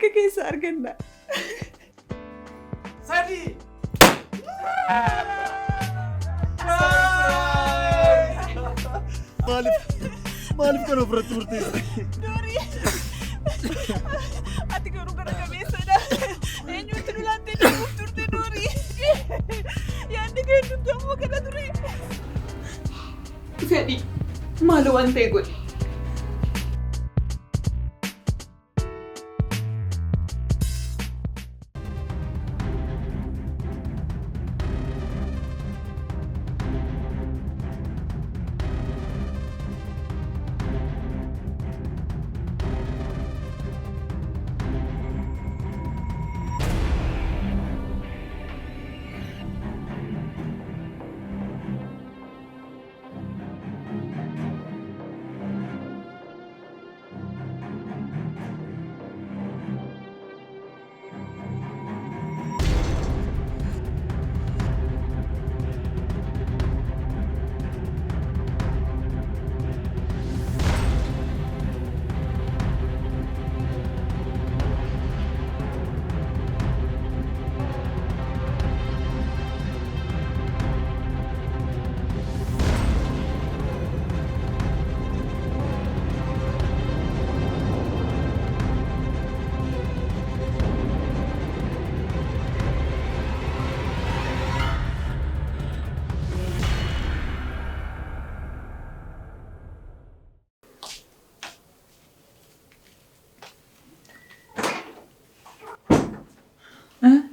Harka keessa arganna. Sadi! Maaliif maaliif kana ofirratti murteessite? Doorii! Ati garuu gara qabeessadha. Eenyutti nu laattee deemuuf turte Doorii? Yaadni kee hundumtuu amma kana ture. Fedhii maaloo waan ta'e godhi.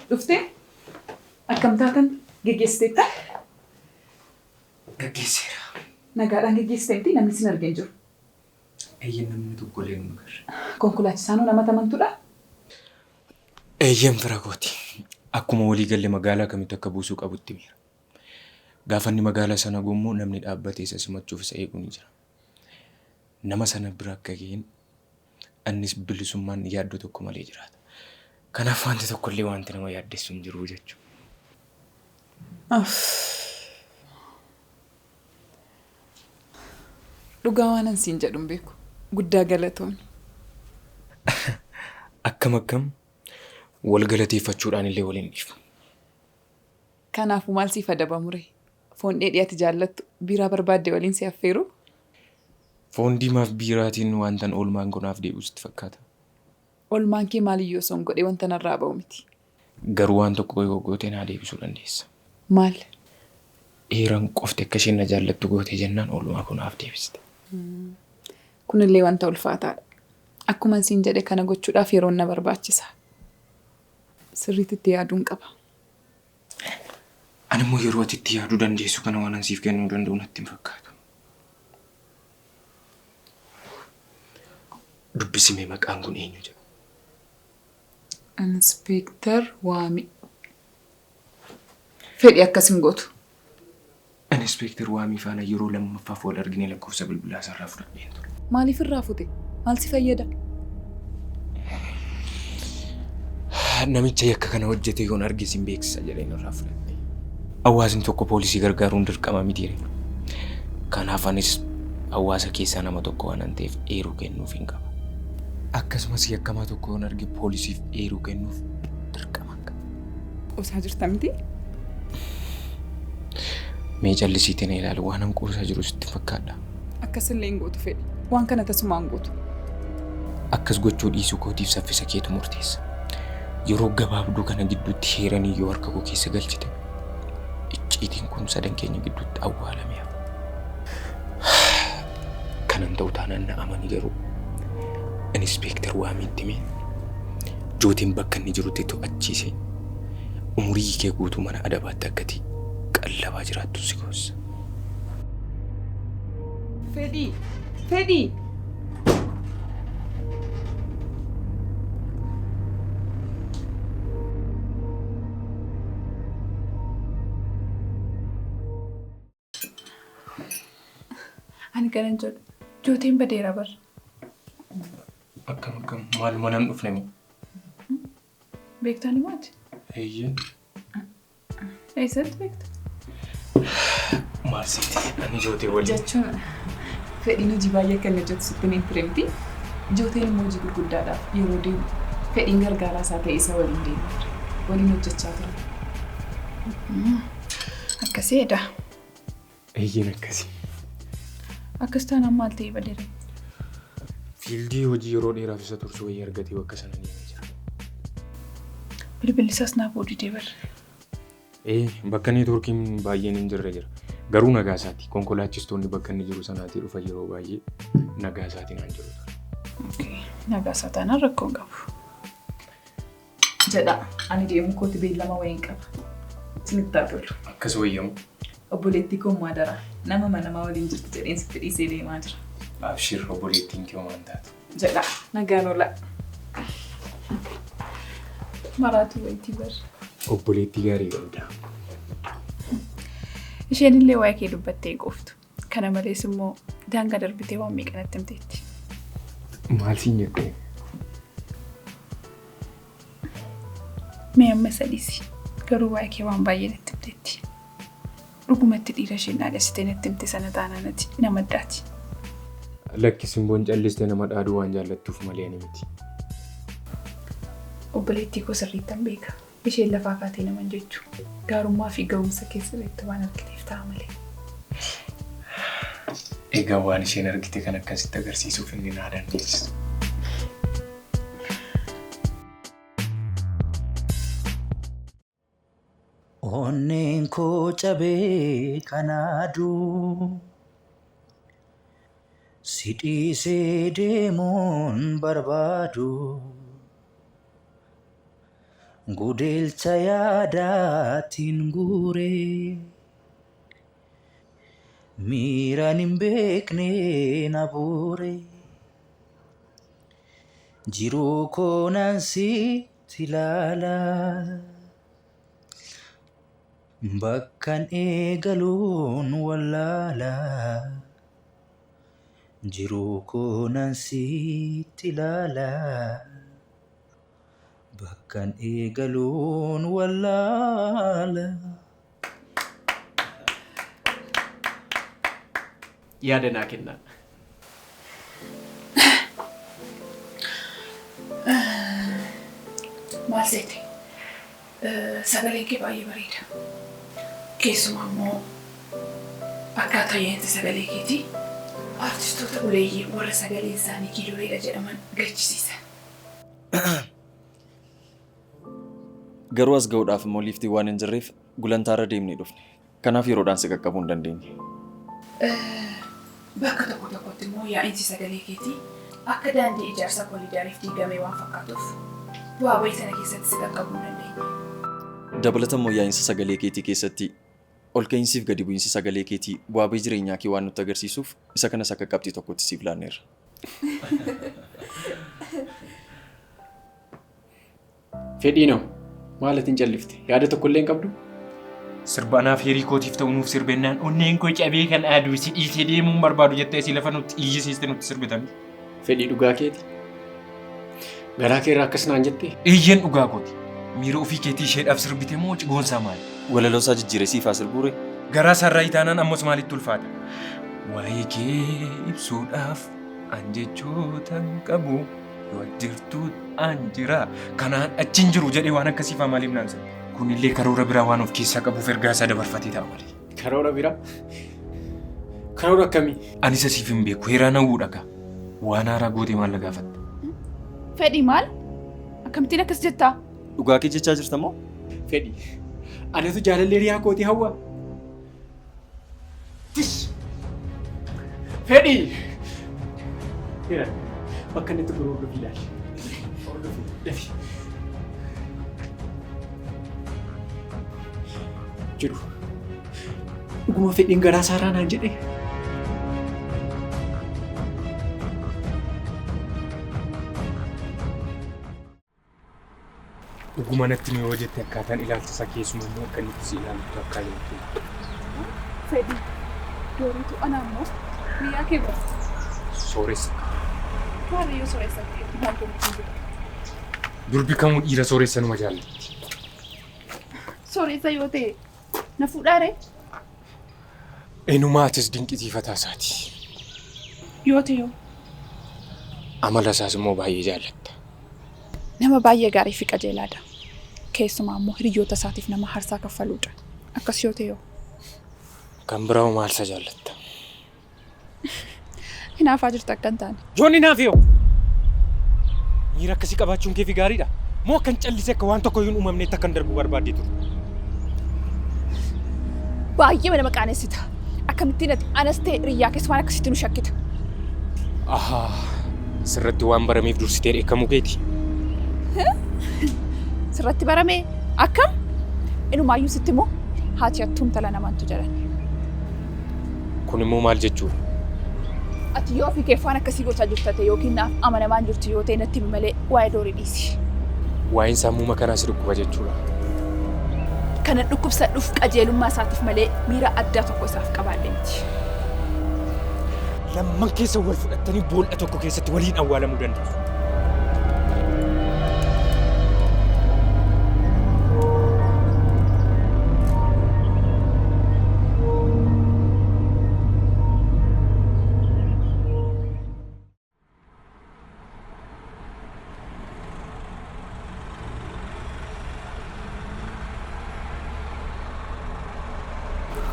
Dhuftee? Akkam taatan geggeessiteetta? Gaggeesseera. Nagaadhaan geggeessite miti namni sin argee hin jiru. Eeyyeen namni tokko illee nu agarre. Konkolaachisaan nama tamantuudha? Eeyyeen fira kooti. Akkuma walii galle magaalaa kamitti akka buusuu qabutti miira. Gaafa inni magaalaa sana gommoo namni dhaabbatee isa simachuuf isa eegu ni jira. Nama sana bira akka ga'een annis bilisummaan yaaddoo tokko malee jiraata. Kanaaf wanti tokkollee wanti nama yaaddessu hin jiru jechuudha. Dhugaa waanan siin jedhu hin beeku. Guddaa galatoomi. Akkam akkam wal galateeffachuudhaan illee wal hin dhiifnu. Kanaafuu maal siif adabamure? Foon dheedhii ati jaallattu biiraa barbaadde waliin si affeeru? Foon diimaaf biiraatiin wantan oolmaan koo naaf deebi'u sitti fakkaata? Olmaan kee maaliyyuu osoo hin godhee wanta narraa ba'u miti. Garuu waan tokko yoo goote naa deebisuu dandeessa. Maal? Eeran qofti akka isheen na jaallattu gootee jennaan oolmaa koo naaf deebiste. Kunillee wanta ulfaataadha. Akkuman siin jedhe kana gochuudhaaf yeroon na barbaachisa. Sirriitti itti yaaduun qaba. Ani immoo yeroo ati itti yaaduu dandeessu kana waanan siif kennuu danda'u natti hin fakkaatu. Dubbisi mee maqaan kun eenyu jedha? Inspeektar Waamii. Fedhi akkas hin gootu. Inspeektar Waamii faana yeroo lammaffaaf wal argine lakkoofsa bilbilaa isaarraa fudhadheen ture. Maaliif irraa fute? Maal si fayyada? Namicha yakka kana hojjete yoon arge sin beeksisa jedheen irraa fudhadhe. Hawaasni tokko poolisii gargaaruun dirqama mitiire. Kanaaf anis hawaasa keessaa nama tokko waanan ta'eef eeruu kennuuf hin qaba. Akkasumas yakkamaa tokko yoon arge poolisiif eeruu kennuuf dirqama qaba. Qoosaa jirta miti? Mee callisiitii na ilaali waanan qoosaa jiru sitti fakkaadha. Akkasillee hin gootu fedhi. Waan kana tasumaa hin gootu. Akkas gochuu dhiisuu kootiif saffisa keetu murteessa. Yeroo gabaabduu kana gidduutti heeranii yoo harka koo keessa galchite icciitiin kun sadan keenya gidduutti awwaalamee hafa. Kanan ta'u taanaan na amani garuu Inspeektar Waamiitti himee Jootiin bakka inni jirutti to'achiisee umurii kee guutuu mana adabaatti akkati qallabaa jiraattu si goossa. Fedhii! Fedhii! Ani kanan jedhu jooteen badeera bar. Akkam akkam maaluma nan dhufne moo? Beektaan himaati? Eeyyee. Eessatti beekta? Maal seeti? Ani jootee waliin. Jechuun fedhiin hojii baay'ee akka inni hojjetu sitti hin ture miti. Jooteen immoo hojii gurguddaadhaaf yeroo deemu Fedhiin gargaaraa isaa ta'e isa waliin deemaa ture. Waliin hojjechaa ture. Akkasiidha. Eeyyeen akkasii. Akkas taanaan maal ta'ee badeera? Fiildii hojii yeroo dheeraaf isa tursu wayii argatee bakka sana deemee jira. Bilbilli isaas naaf didee barre. Ee bakka neetwoorkiin baay'een hin jirre jira. Garuu nagaa isaati. Konkolaachistoonni bakka inni jiru sanaatii dhufa yeroo baay'ee nagaa isaati naan jiru. Nagaa isaa taanaan rakkoo hin qabu. Jedha ani deemu kooti beellama wayiin qaba. Isinitti haa tolu. Akkas wayyamu. Obboleettii koo immoo adaraa nama manamaa waliin jirti jedheen sitti dhiisee deemaa jira. Abshir obboleettiin kee homaa hin taatu. Jedha nagaan oolaa. Maraatu wayitii barre. Obboleettii gaarii qabda. Isheen illee waa'ee kee dubbattee hin quuftu. Kana malees immoo daangaa darbitee waan meeqa natti himteetti. Maal siin jettee? Mee amma sadiisi. Garuu waa'ee kee waan baay'ee natti himteetti. Dhugumatti dhiira isheen dhaadhessitee natti himte sana taanaan ati nama addaati. Lakki simboon callistee nama dhaaduu waan jaallattuuf malee ani miti. Obboleettii koo sirriittan beeka. Isheen lafaa kaatee nama hin jechu. Gaarummaa fi ga'umsa kee sirriitti waan argiteef ta'a malee. Egaa waan isheen argite kan akkasitti agarsiisuuf inni naa dandeessisu. Onneen koo cabee kanaaduu si dhiisee deemuun barbaadu gudeelcha yaadaatiin guuree miiraan hin beekne na buure jiruu koo nan sitti ilaala. Bakkan eegaluun wallaala jiruu koo nan sitti ilaala. Bakkan eegaluun wallaala. Yaada naa kennaa. Maal seete? Sagaleen kee baay'ee bareeda. Keessumaa immoo akkaataa yaa'insa sagalee keetii artistoota buleeyyii warra sagaleen isaanii kiiloleedha jedhaman gachisiisa. Garuu as ga'uudhaaf immoo liiftii waan hin jirreef gulantaarra deemnee dhufne. Kanaaf yeroodhaan si qaqqabuu hin dandeenye. Bakka tokko tokkotti immoo yaa'insi sagalee keetii akka daandii ijaarsa kooliidariif diigamee waan fakkaatuuf bu'aa bayii sana keessatti si qaqqabuu hin dandeenye. Dabalata immoo yaa'insa sagalee keetii keessatti ol ka'iinsiif gadi bu'iinsi sagalee keetii bu'aa bayii jireenyaa kee waan nutti agarsiisuuf isa kanas akka qabxii tokkotti siif laanneerra. Fedhiinoo maal ati hin callifte? Yaada tokkollee hin qabdu? Sirba anaaf hirii kootiif ta'u nuuf sirbennaan onneen koo cabee kan aaduu si dhiisee deemuun barbaadu jettee si lafa nutti iyyisiiste nutti sirbitan. Fedhii dhugaa keeti. Garaa kee irraa akkas naan jettee? Eeyyeen dhugaa kooti. Miira ofii keetii isheedhaaf sirbite moo cigoonsaa maali? Walaloo isaa jijjiiree siif haa sirbuure? Garaa isaarraa itaanaan ammas maalitti ulfaata? Waa'ee kee ibsuudhaaf an jechoota hin qabu yoo jirtu an jira kanaan achi hin jiru jedhee waan akkasiifaa maaliif naan sirbe? Kunillee karoora biraa waan of keessaa qabuuf ergaa isaa dabarfatee ta'a malee. Karoora biraa? Karoora akkamii? Anis asiif hin beeku heeraa nawuu dhagaa. Waan haaraa gootee maal na gaafatta? Fedhii maal? Akkamittiin akkas jettaa? Dhugaa kee jechaa jirta moo? Fedhii. Anatu jaalallee riyaa kootii hawwa. Tish! Fedhii! Hira, bakka inni itti gurguru hordofi ilaali. Hordofi, dafi. Jiru. Dhuguma fedhiin garaa isaarraa naan jedhee. Dhuguma natti nu yoo jette akkaataan ilaalcha isaa keessumaa immoo akka inni itti si ilaalutti akka jirtu. Fedhii. Dooriitu ana ammoo biyyaa kee bara. Sooressa. Maal yoo sooressa ta'e maal gochuu jira? Durbi kamuu dhiira sooressa numa jaallatti. Sooressa yoo ta'e na fuudhaare? Eenyumaa atis dinqisiifataa isaati. Yoo ta'e yoo Amala isaas immoo baay'ee jaallatta. Nama baay'ee gaarii fi qajeelaadha. Keessumaa immoo hiriyoota isaatiif nama aarsaa kaffaluudha. Akkas yoo ta'e hoo? Kan biraa maal isa jaallatta? Hinaafaa jirta akka hin taane. Joon hinaaf yoo! Miira akkasii qabaachuun keefi gaariidha. Moo akkan callisee akka waan tokko hin uumamneetti akkan darbu barbaaddee turte? Baay'ee nama qaanessita. Akkamittiin ati anas ta'e hiriyyaa keessa waan akkasitti nu shakkita? Ahaa, sirratti waan barameef dursitee dheekkamuu keeti. Sirratti baramee? Akkam? Inumaayyuu sitti immoo haati hattuu intala namantu jedhan. Kun immoo maal jechuudha? Ati yoo ofii keef waan akkasii gochaa jirta ta'e yookiin naaf amanamaa hin jirtu yoo ta'e natti himi malee waa'ee Doorii dhiisi. Waa'een sammuu kanaa si dhukkuba jechuudha. Kanan dhukkubsadhuuf qajeelummaa isaatiif malee miira addaa tokko isaaf qabaadhe miti. Lamman keessa wal fudhattanii boolla tokko keessatti waliin awwaalamuu dandeessu.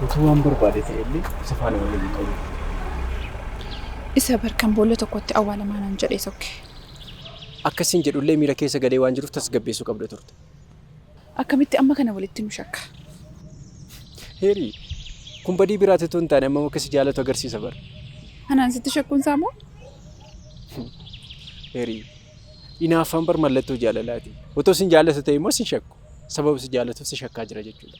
Utuu waan barbaade ta'e illee isa faana wal loluu qabu. Isa bar kan boolla tokkotti awwaalamaa naan jedhee sokke. Akka siin jedhullee miira keessa galee waan jiruuf tasgabbeessuu qabda turte. Akkamitti amma kana walitti nu shakka? Heerii, kun badii biraati utuu hin taane hammam akka si jaalatu agarsiisa bar. Anaan sitti shakkuun isaa moo? Heerii, inaaffaan bar mallattoo jaalalaati. Otoo sin jaallatu ta'e immoo sin shakku. Sababa si jaallatuuf si shakkaa jira jechuudha.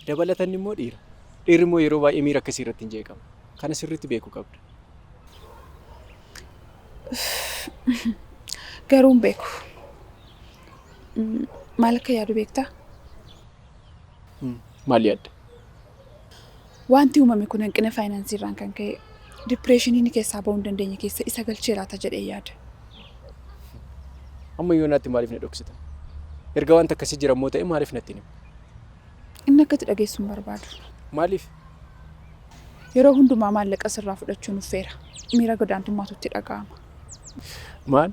Dabalatanni immoo dhiira. Dhiirri immoo yeroo baay'ee miira akkasii irratti hin jeeqamu. Kana sirriitti beekuu qabda. Garuu hin beeku. Maal akka yaadu beektaa? Maal yaadda? Wanti uumame kun hanqina faayinaansii irraan kan ka'e dipireeshinii inni keessaa ba'uu hin dandeenye keessa isa galchee laata jedhee yaada. Amma yoonaatti maaliif na dhoksita? Erga wanta akkasii jira immoo ta'e maaliif natti hin himne? Inni akka ati dhageessu hin barbaadu. Maaliif? Yeroo hundumaa maallaqa sirraa fudhachuu nuffeera. Miira godaantummaatu itti dhaga'ama. Maal?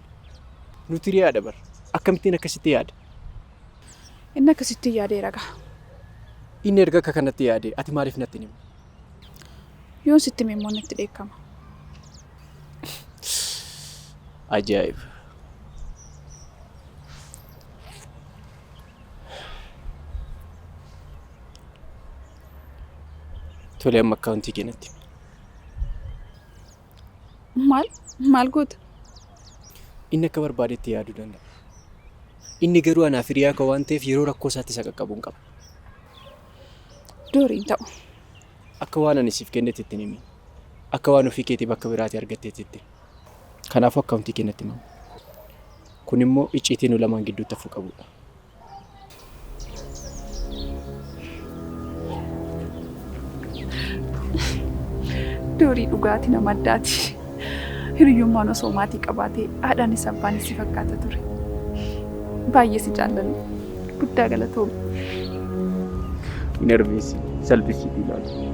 Nuti hiriyaadha bar. Akkamittiin akkasitti yaada? Inni akkasitti yaadeera gaa. Inni erga akka kanatti yaade ati maaliif natti hin himne? Yoon sitti hime immoo natti dheekkama. Ajaa'iba! Tole amma akkaawuntii kee natti himi. Maal? Maal goota? Inni akka barbaadetti yaaduu danda'a. Inni garuu anaaf hiriyaa koo waan ta'eef yeroo rakkoo isaatti isa qaqqabuun qaba. Doorii hin ta'u. Akka waan ani siif kennetti itti hin himin. Akka waan ofii keetii bakka biraatii argatteetti itti himi. Kanaafuu akkaawuntii kee natti himi. Kun immoo icciitii nu lamaan gidduutti hafuu qabudha. Doorii dhugaatii nama addaati. Hiriyyummaan osoo maatii qabaatee haadhaanis abbaanis si fakkaata ture. Baay'ee si jaallanna. Guddaa galatoomi. Hin arbeessi, salphisiitii ilaali.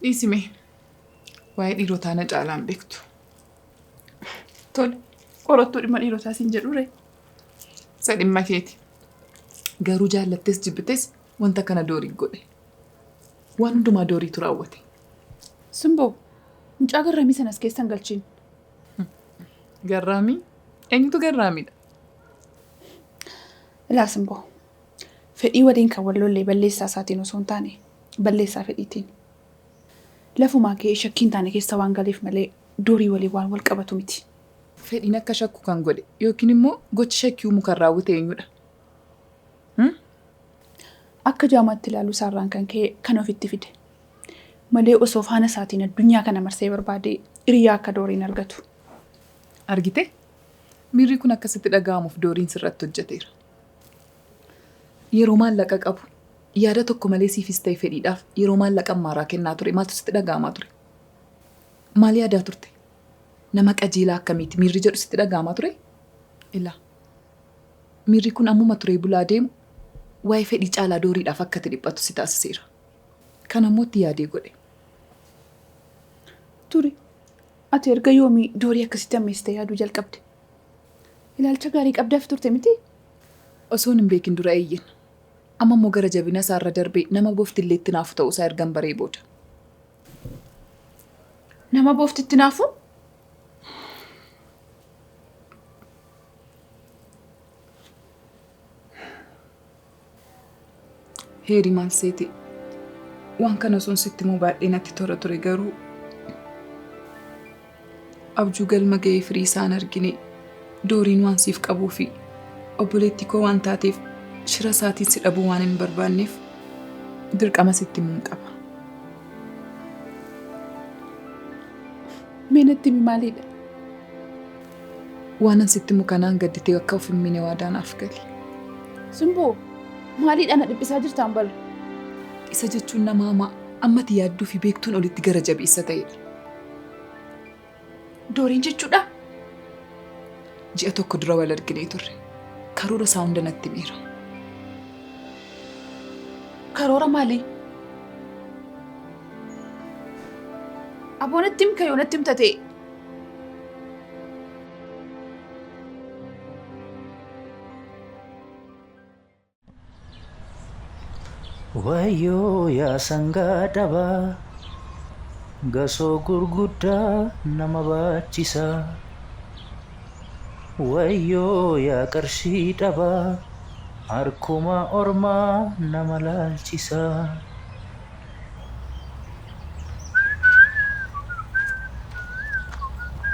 Dhiisi mee. Waa'ee dhiirotaa na caalaan beektu. Tole. Qorattuu dhimma dhiirotaa siin jedhu ree. Isa dhimma keeti. Garuu jaallattes jibbites wanta kana Doorii godhe. Waan hundumaa Dooriitu raawwate. Simboo, mucaa garraamii sana as keessa hin galchiin. Garraamii? Eenyutu garraamiidha? Ilaa Simboo, fedhii waliin kan wal lolle balleessaa isaatiin osoo hin taane balleessaa fedhiitiin. Lafumaa ka'ee shakkii hin taane keessa waan galeef malee Doorii waliin waan wal qabatu miti. Fedhiin akka shakku kan godhe yookiin immoo gocha shakkii uumu kan raawwate eenyudha? Akka jaamaatti ilaaluu isaarraan kan ka'e kan ofitti fide. Malee osoo faana isaatiin addunyaa kana marsee barbaade hiriyaa akka Dooriin argatu. Argite? Miirri kun akkasitti dhaga'amuuf Dooriin sirratti hojjeteera. Yeroo maallaqa qabu yaada tokko malee siifis ta'e fedhiidhaaf yeroo maallaqa ammaaraa kennaa ture maaltu sitti dhaga'amaa ture? Maal yaadaa turte? Nama qajeelaa akkamiiti miirri jedhu sitti dhaga'amaa ture? Ilaa. Miirri kun ammuma turee bulaa deemu waa'ee fedhii caalaa Dooriidhaaf akka itti dhiphatu si taasiseera. Kana immoo itti yaadee godhe. Turi, ati erga yoomii Doorii akkasitti ammeessitee yaaduu jalqabde? Ilaalcha gaarii qabdaaf turte miti? Osoon hin beekin dura eeyyen. Amma immoo gara jabina isaarra darbee nama booftillee itti naafu ta'uusaa ergan baree booda. Nama booftitti naafu? Heeri maal seete? Waan kana osoon sitti himuu baadhee natti tola ture garuu abjuu galma ga'ee firii isaan argine Dooriin waan siif qabuu fi obboleettii koo waan taateef shira isaatiin si dhabuu waan hin barbaanneef dirqama sitti himuun qaba. Mee natti himi maalidha? Waan an sitti himu kanaan gadditee akka of hin miine waadaa naaf gali. Simboo, maalidha na dhiphisaa jirtaan bara? Isa jechuun nama hamaa ammati yaadduu fi beektuun olitti gara jabeessa ta'edha. Dooriin jechuudha? Ji'a tokko dura wal arginee turre. Karoora isaa hunda natti himeera. Karoora maalii? Aboo natti himka yoo natti himta ta'e. Wayyoo yaa sangaa dhabaa gasoo gurguddaa nama baachisa. Wayyoo yaa qarshii dhabaa harkuma ormaa nama laalchisa.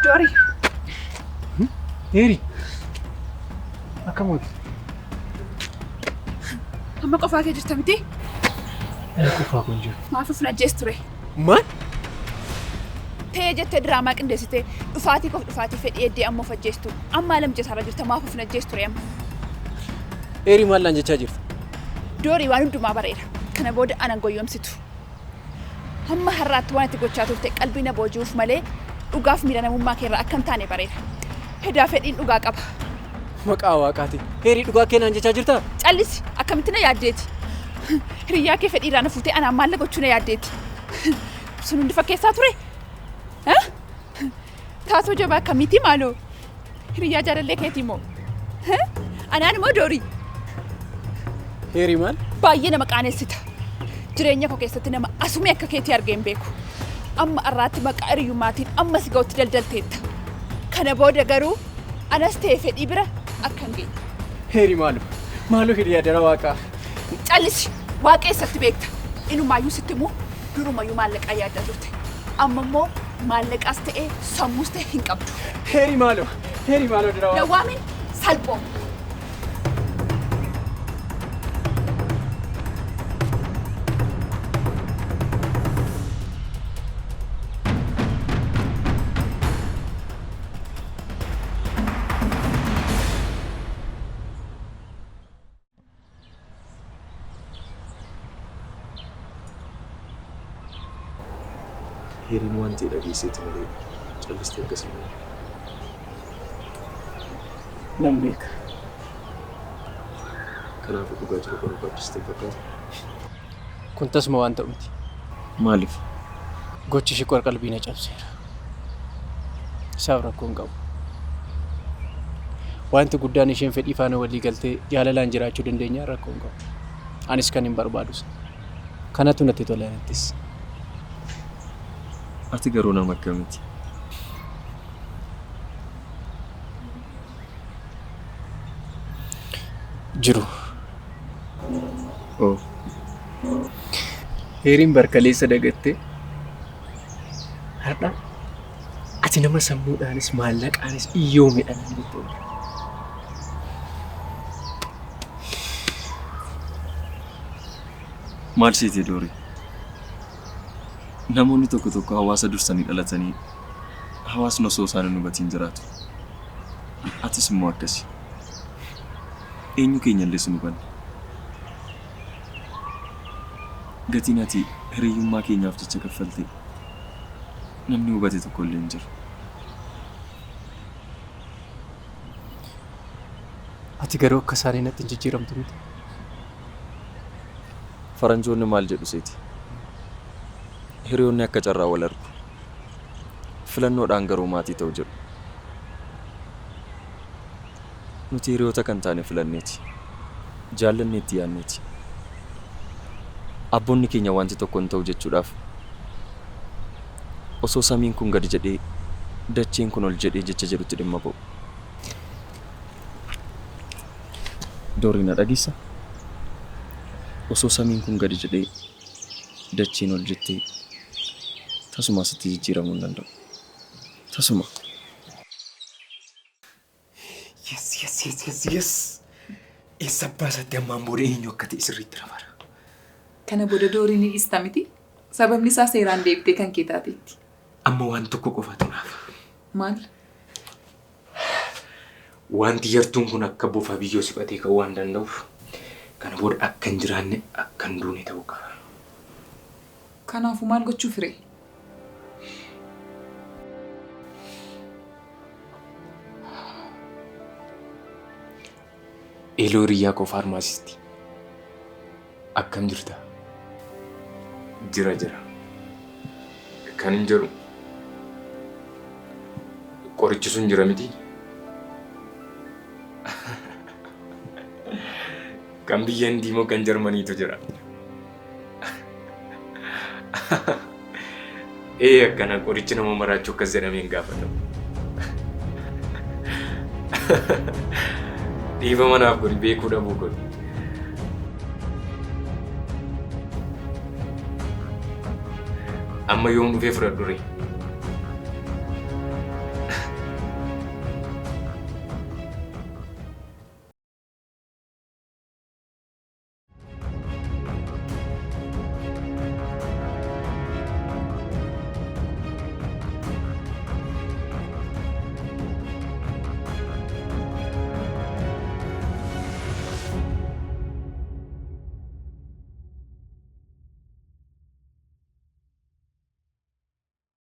Doori. Heeri. Akkam ooltu? Amma qofaa kee jirta miti? Qofaa kun jiru. Maaf of ajjees ture? Maal? Ta'ee jettee diraamaa qindeessitee dhufaatii koof dhufaatii fedhii eddee amma of ajjeestu. Amma alam jesaarra jirta maaf of ajjees ture amma? Heeri maal naan jechaa jirta? Doorii waan hundumaa bareera. Kana booda anan goyyomsitu. Hamma har'aatti waan itti gochaa turte qalbii na booji'uuf malee dhugaaf miira namummaa keerraa akka hin taane bareera. Hedaa fedhiin dhugaa qaba. Maqaa waaqaati. Heerii dhugaa kee naan jechaa jirtaa? Callisi akkamitti na yaaddeeti? Hiriyyaa kee fedhiirraa na fuutee anaan maal gochuu na yaaddeeti? Sun hundi fakkeessaa ture? Taatoo jabaa akkamiiti maaloo? Hiriyyaa jaalallee keetii moo? Anaan immoo Doorii. Heerii maal? Baay'ee nama qaanessita. Jireenya koo keessatti nama asumee akka keetii argee hin beeku. Amma har'aatti maqaa hiriyyummaatiin amma si ga'utti daldalteetta. Kana booda garuu anas ta'e fedhii bira akka hin geenye. Heerii maaloo? Maaloo hiriyaa dara waaqaa? Callisi waaqa eessatti beekta? Inumaayyuu sitti immoo durumayyuu maallaqaa yaaddaa turte. Amma immoo maallaqaas ta'e sammuus ta'e hin qabdu. Heerii maaloo? Heerii maaloo dara waaqaa? Dawwaamin salphoo. Heeriin waan ta'e dhageesseeti malee callistee akkasii malee. Nan beeka. Kanaafuu dhugaa jiru baruu barbaachistee fakkaata. Kun tasuma waan ta'u miti. Maaliif? Gochi ishee qorqalbii na cabseera. Isaaf rakkoo hin qabu. Wanti guddaan isheen fedhii faana walii galtee jaalalaan jiraachuu dandeenya rakkoo hin qabu. Anis kan hin barbaadus. Kanatu natti tola nattis. Ati garuu nama akkamiiti? Jiru. Oo. Heeriin barkaleessa dagattee har'a ati nama sammuudhaanis maallaqaanis iyyoomedha naan jettee. Maal siiti Doorii? Namoonni tokko tokko hawaasa dursanii dhalatanii hawaasni osoo isaan hin hubatiin jiraatu. Atis immoo akkasi. Eenyu keenya illee sin hubanne. Gatiin ati hiriyyummaa keenyaaf jecha kaffalte namni hubate tokko illee hin jiru. Ati garuu akka isaanii natti hin jijjiiramtu miti. Faranjoonni maal jedhu seeti? Hiriyoonni akka carraa wal argu. Filannoodhaan garuu maatii ta'u jedhu. Nuti hiriyoota kan taane filanneeti. Jaallanneetti yaadneeti. Abboonni keenya wanti tokko hin ta'u jechuudhaaf osoo samiin kun gadi jedhee dacheen kun ol jedhee jecha jedhutti dhimma ba'u. Doorii na dhageessaa? Osoo samiin kun gadi jedhee dacheen ol jettee tasuma sitti jijjiiramuu hin danda'u. Tasuma. Yes, yes, yes, yes, yes. Eessa abbaa isaatti ammaan booda eenyu akka ta'e sirriitti na bara. Kana booda Doorii ni dhiista miti? Sababni isaa seeraan deebitee kan kee taateetti. Amma waan tokko qofaatu naaf. Maal? Wanti yartuun kun akka bofa biyyoo siqatee ka'uu waan danda'uuf kana booda akka hin jiraanne akka hin duune ta'uu qaba. Kanaafuu maal gochuuf ree? Eeloo hiriyyaa koo faarmaasisti. Akkam jirta? Jira jira. Kan hin jedhu qorichi sun jira miti? Kan biyya Hindii moo kan Jarmaniitu jira? Ee akkana qorichi nama maraachuu akkas jedhamee hin gaafatamu. Dhiifama naaf godhi beekuu dhabuu godhi. Amma yoom dhufee fudhadhu ree?